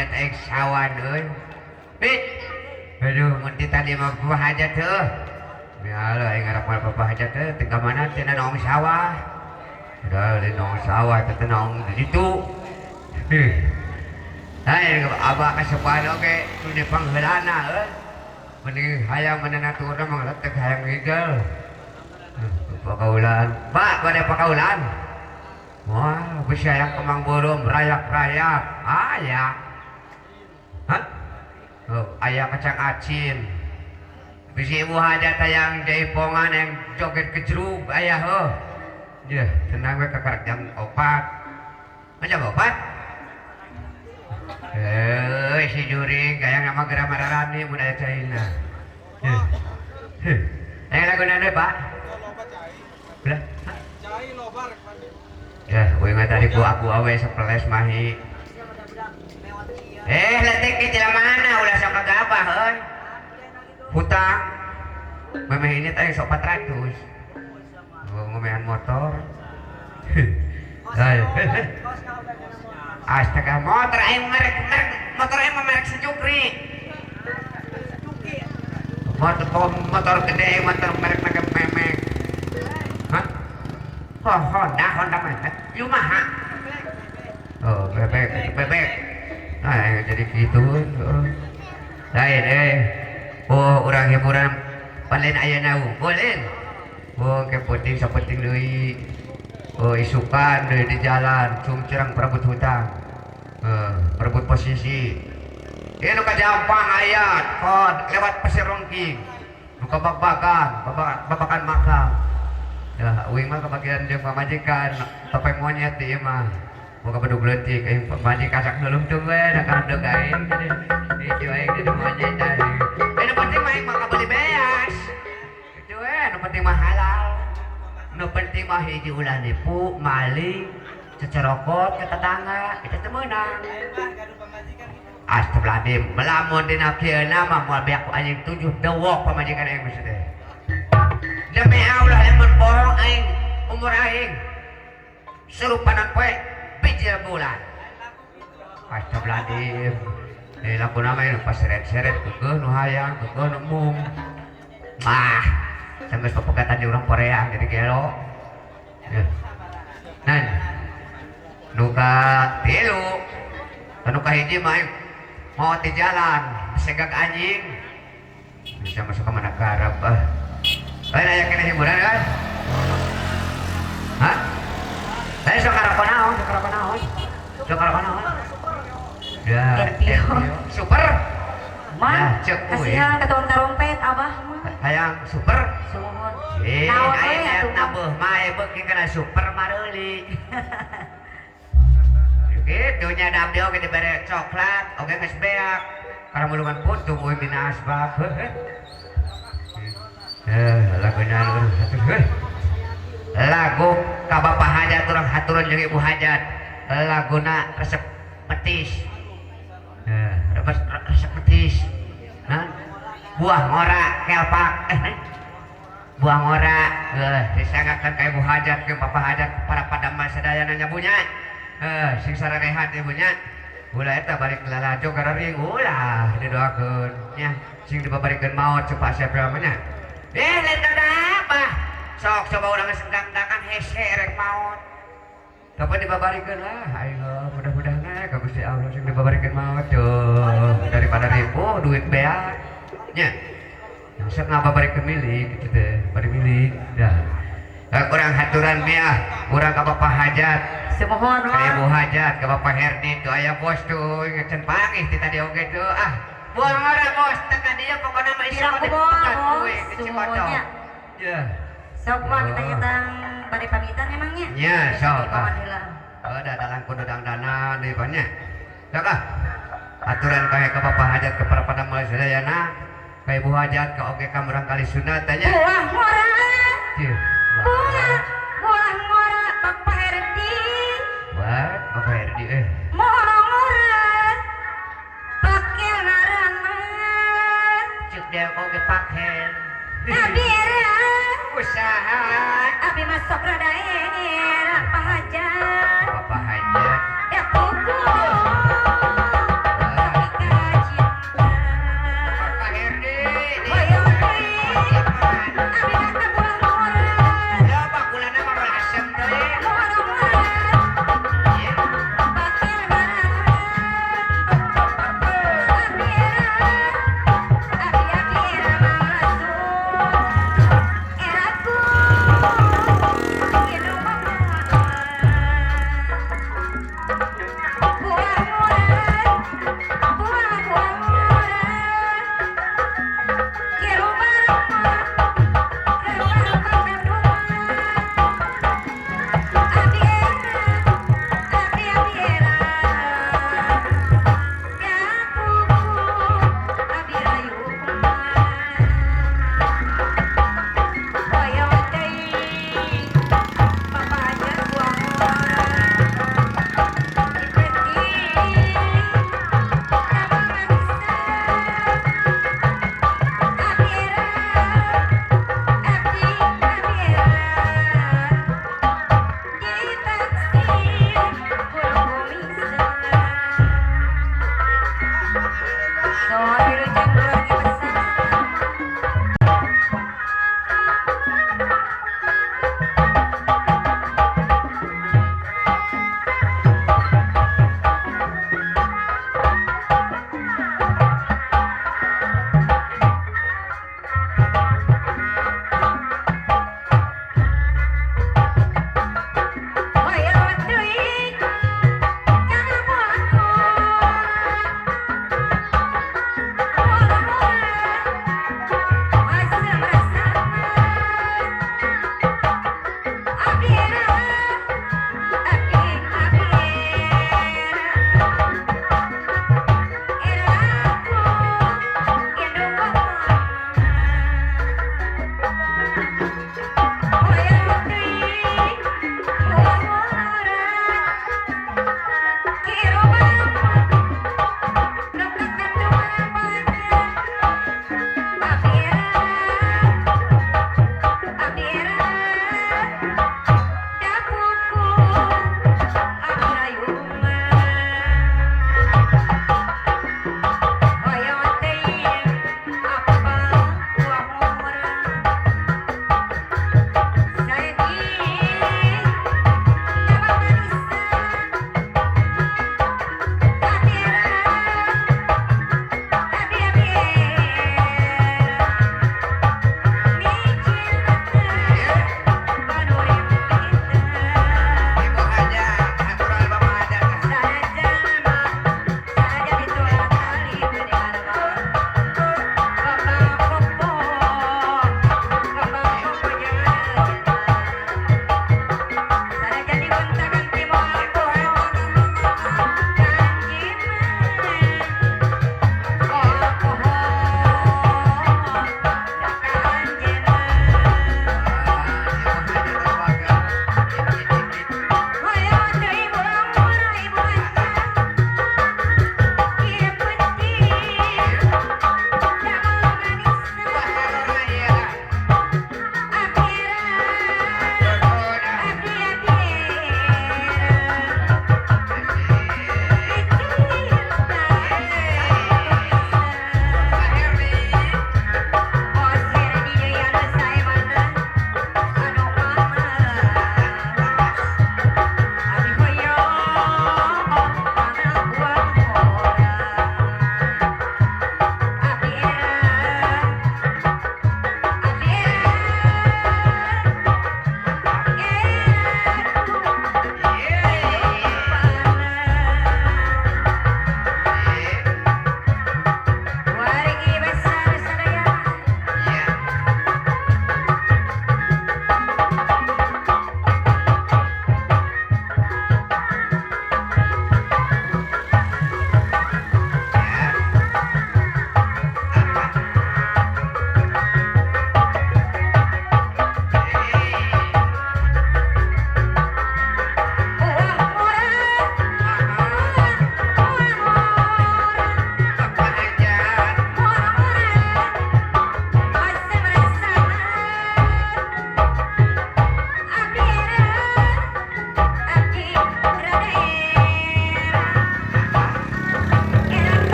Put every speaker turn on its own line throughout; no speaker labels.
hajat aing sawan euy. Pit. Aduh, mun ti tadi mah bapak hajat heuh. Ya Allah, aing ngarep bapak hajat teh teu ka mana teh naong sawah. Udah di naong sawah teh naong di ditu. Hih. Hai, abah kasepuhan oge nu dipangheulana euy. Mending hayang manehna turun mah letek hayang ngigel. Pakaulan. Pak, bade pakaulan. Wah, bisa yang kemang burung rayak-rayak. Aya. Hah? Oh, aya kacang acin. Bisi ibu hajat yang jaipongan yang joget kejerug aya heuh. Ya, tenang we kakarek jam 4. Jam 4? Eh, si juring gaya nama geura mararani mun aya caina. Heh. Heh. Eh, laguna deui, Pak. Lah. Ya, uing mah tadi ku aku awe sepeles mahi. Eh, letik ke jelema mana ulah sok kagabah euy. Hutang. Memeh ini tadi sok 400. Oh, ngomehan motor. Ayo. Astaga, motor aing merek merek motor aing mah merek Sejukri. Motor motor gede motor merek merek memek. Hah? Oh, Honda, Honda mah. Yamaha. Oh, bebek, bebek. Nah, jadi gitu. Oh. Lain eh. Oh, urang hiburan paling ayeuna unggul. Oh, ke penting sapenting deui. Oh, isukan deui di jalan, cungcerang perebut hutang. Perebut posisi. Ini nu ka Jampang aya, kod lewat Pasir Rongking. Nu ka Bagbagan, babakan makam. Ya, uing mah kebagian jeung pamajikan, topeng monyet di ieu mah. Boga bedug leutik aing pamajikan sak nulungtung we da karedeg aing. Jadi aing jadi monyet aing. Eh, nu penting mah aing mah kabeli beas. Itu we, nu penting mah halal. Nu penting mah hiji ulah nipu, maling, cecerokot ke tetangga, itu teu meunang. Astagfirullahaladzim, melamun dina kieu mah moal beak ku anjing tujuh dewok pamajikan aing geus teh. Demi Allah lamun bohong aing umur aing serupanan poe bijil bulan. Astagfirullahaladzim. Eh laku nama ini pas seret-seret kekeuh nu hayang, kekeuh nu mung. Mah, sanggeus papegatan di urang Korea jadi gelo. Ya. Nan. Nu ka tilu, anu ka hiji mah aing mau di jalan, segak anjing. Bisa masuk ke mana garap ah. Lain aya kena hiburan kan? Hah? Lain sok karapa naon, sok karapa naon? Sok karapa naon? Ya,
Enpio.
Super.
Mang,
Ya, cek we.
kasihan ka tukang tarompet abah mah.
Hayang super.
Sumuhun.
Eh,
Naon we
aya
atuh, Mang?
Nabuh mah aya beuki kana super mareuli. Gitu nya da abdi oge dibere coklat, oge geus beak. Karena mulungan puntung euy dina asbak. Eh, laguna atuh. Lagu ka Bapak Hajat urang haturan jeung Ibu Hajat. Laguna resep petis. Eh, resep resep petis. Nah, buah ngora kelpak. Eh, buah ngora eh disangakeun ka Ibu Hajat ke Bapak Hajat para padama sadayana nya bunya. Eh, sing sararehat ibunya. Ulah eta balik lalajo gararing ulah didoakeun nya sing dibabarikeun maot cepat siapa nya. Eh, lain kada apa? Sok coba urang senggang-enggangan hese rek maot. Kapan dibabarikeun lah? Ayo mudah-mudahan ka Gusti Allah sing dibabarikeun maot tuh daripada ripuh duit beak. Nya. Sok ngababarikeun milik gitu teh, bari milik. Ya. Eh, kurang haturan miah, urang ka Bapak Hajat,
Sumuhun,
ka
Mang.
Ibu Hajat, ka Bapak Herdi tuh aya bos tuh ngecan pangih ti tadi oge tuh ah. Buang ora bos, teka dia pokokna mah
Tidak
isuk
ku moal, bos.
ke Cibodong.
Sumuhunnya.
Ya.
Sok mah kita ngitang bade pamitan emangnya.
Nya, sok, ah.
Paman heula.
Oh, da dalang kudu dangdanan deui banyak. Sok ah. Aturan kayak ke Bapak Hajat ke para padama sadayana, ka Ibu Hajat ka oge ka murang kali sunat tanya.
Buah ngora.
Cih.
Buah, buah ngora Bapak Herdi.
Wah, Bapak Herdi eh.
Moro ngora. Pakel ngaranna.
Cuk dia oge pakel.
Abi era.
Usaha.
Abi masuk rada era Pak Hajat.
Bapak Hajat.
Ya pukul.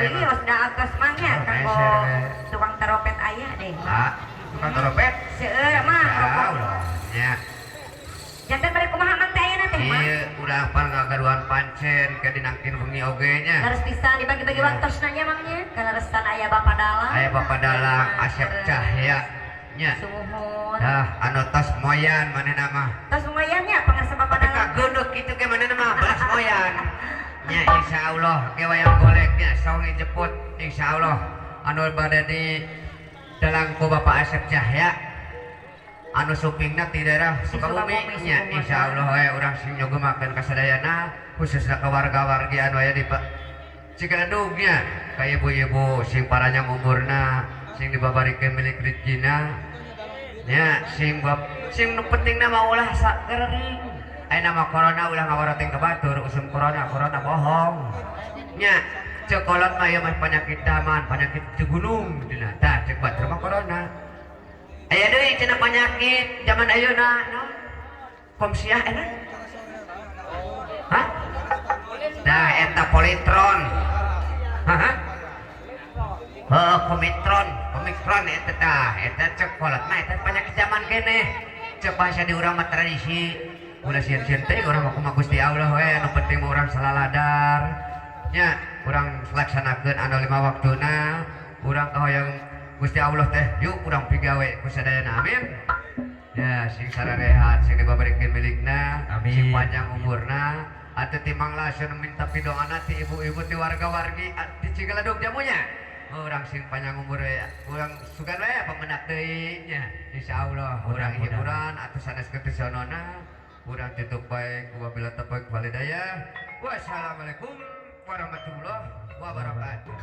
Serius da atos Mang nya
Oh,
kanggo
meser, we.
Tukang teropet aya deh.
Ah, tukang teropet.
Seueur mah
Ya
rokok.
Allah. Ya.
Janten bade kumaha Mang teh ayeuna teh Mang?
Iya, udah pan ngagaduhan pancen ke dinangkin wengi oge nya.
Harus bisa dibagi-bagi
Ya.
waktosna nya Mang nya. Kaleresan aya Bapak Dalang.
Aya Bapak Dalang Asep Cahya nya.
Sumuhun.
Dah, anu tos moyan manehna mah.
Tos lumayan nya pangarsa Bapak
Tapi
Dalang.
Kageundeuh kitu ge manehna mah belas moyan. Nya insyaallah ge wayang goleknya saung jeput insyaallah anu bade di dalang ku Bapak Asep Cahya anu supingna ti daerah Sukabumi
Sukabumi,
nya.
Sukabumi.
Insyaallah we urang sing nyugemakeun kasadayana, khususna ka warga-wargi anu aya di Cikaledug nya, ka ibu-ibu sing paranjang umurna, sing dibabarikeun milik rezekina nya, sing bab sing nu pentingna mah ulah sakeuring. Ayeuna mah corona ulah ngawaroteng ka batur, usum corona, corona bohong nya. Cek kolot mah ieu mah penyakit daman, penyakit di gunung dina. Tah, cek batur mah corona. Aya deui cenah penyakit zaman ayeuna naon, komsiah eta. Hah? Dah, eta politron. Hah? Oh, komitron, komikron eta tah, eta cek kolot mah eta penyakit zaman keneh. Cek bahasa di urang mah tradisi. Ulah sieun-sieun teh urang mah kumaha Gusti Allah we, anu penting mah urang salaladar. Nya, urang laksanakeun anu lima waktuna, urang kahoyong Gusti Allah teh, yuk urang pigawe ku sadayana. Amin. Ya, sing sararehat, sing dibabarikeun milikna,
Amin.
Sing panjang umurna. Atuh timang langsung minta pidoana ti ibu-ibu, ti warga-wargi ti Cigaledug jamunya. Urang sing panjang umur ya. Urang sugan we pamendak deui nya. Insyaallah urang
Mudah-mudahan.
Hiburan atuh sanes ketisonona. Urang tutup baik, wabillahi taufiq walhidayah. Wassalamualaikum warahmatullahi wabarakatuh.